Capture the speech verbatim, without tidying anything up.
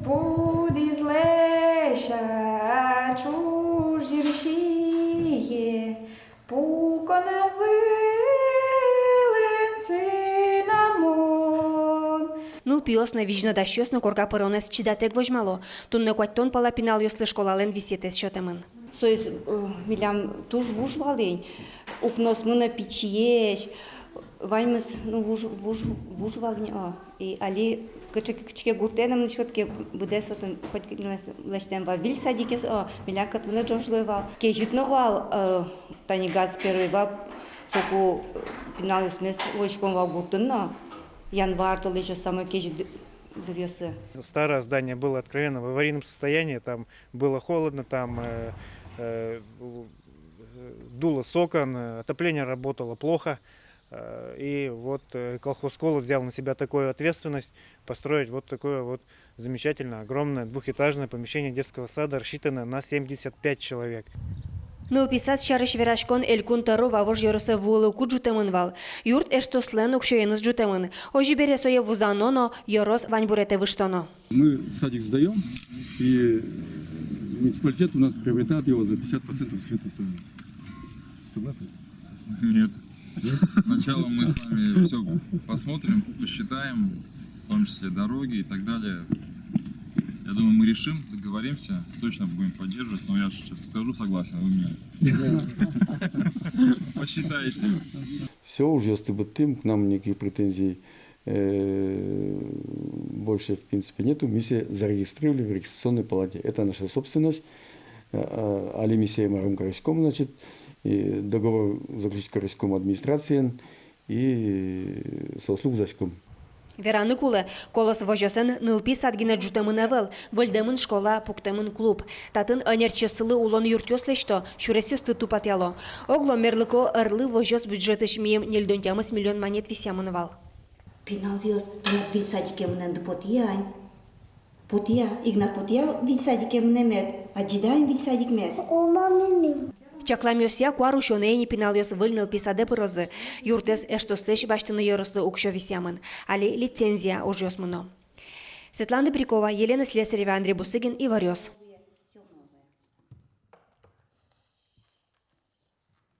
Пудӥзлэсь ӵуж йырсие пуконо вылын синамон. Нылпиос но, визьнодасьёс но корка пыронэз чидатэк возьмало. Туннэ куатьтон пала пиналъёслы школалэн висъетэз сётэмын. Соос, э, милям туж вуж вал ини, укноосмы но пичиесь, ваньмыз, ну, вуж, вуж, вуж вал ини, о. И али кыӵе ке, кыӵе ке гуртэ но мынӥськод ке, быдэс отын хоть кытын лэсь-, лэсьтэм вал. Виль садикъёс, о, милям кӧт мынэ ӝож луэ вал. Кезьыт но вал, э, тани ГАЗ первый вал, соку, э, пиналъёсмес возиськом вал гуртын но. Январь толэзьёс самой кезьыт ды-, дыръёсы. Старое здание было откровенно в аварийном состоянии, там было холодно, там, э, э, дуло с окон, э, отопление работало плохо. Э, и вот, э, колхоз «Колос» взял на себя такую ответственность построить вот такое вот замечательное, огромное двухэтажное помещение детского сада, рассчитанное на семьдесят пять человек. Нылпи сад сярысь вераськон Элькун тӧро Вавож ёросэ вуылыку ӝутэмын вал. Юрт эштослэн уксёеныз ӝутэмын. Озьы бере, сое вузано но, ёрос ваньбуретэ выжтоно. Мы садик сдаём, и муниципалитет у нас приобретает его за пятьдесят процентов с рыночной стоимости. Согласны? Нет. Сначала мы с вами всё посмотрим, посчитаем, в том числе дороги и так далее. Я думаю, мы решим, договоримся, точно будем поддерживать, но я сейчас скажу согласен, вы мне посчитаете. Всё, ужъёсты быдтӥм, к нам никаких претензий, э, больше, в принципе, нету. Мы сое зарегистрировали в регистрационной палате. Это наша собственность. Э, э, али ми сое марым кариськом, значит, и договор заключить кариськом администрациен, и соослы вузаськом. Вераны кулэ, «Колос» возёсэн нылпи сад гинэ ӝутэмын ӧвӧл, выльдэмын школа, пуктэмын клуб. Татын ӧнерчиоссылы улон юртъёс лэсьто, сюресъёсты тупатъяло. Оглом мерлыко ӧрлы возёс бюджетысь мийым ньыльдон тямыс миллион манет висъямын вал. Пиналъёс, туннэ виль садике мынэмды потэ-а ай? Потэ-а, Игнат, потэ-а виль садике мынэмед? Адӟиды-а ай виль садикмес? О, маминым. Чакламъёсъя, куарусёнэ ини пиналъёс выль нылпи садэ пырозы. Юртэз эштослэсь басьтыны ёрослы уксё висъямын. Али лицензия ужъёс мыно. Светлана Добрякова, Елена Слесарева, Андрей Бусыгин, «Иворъёс».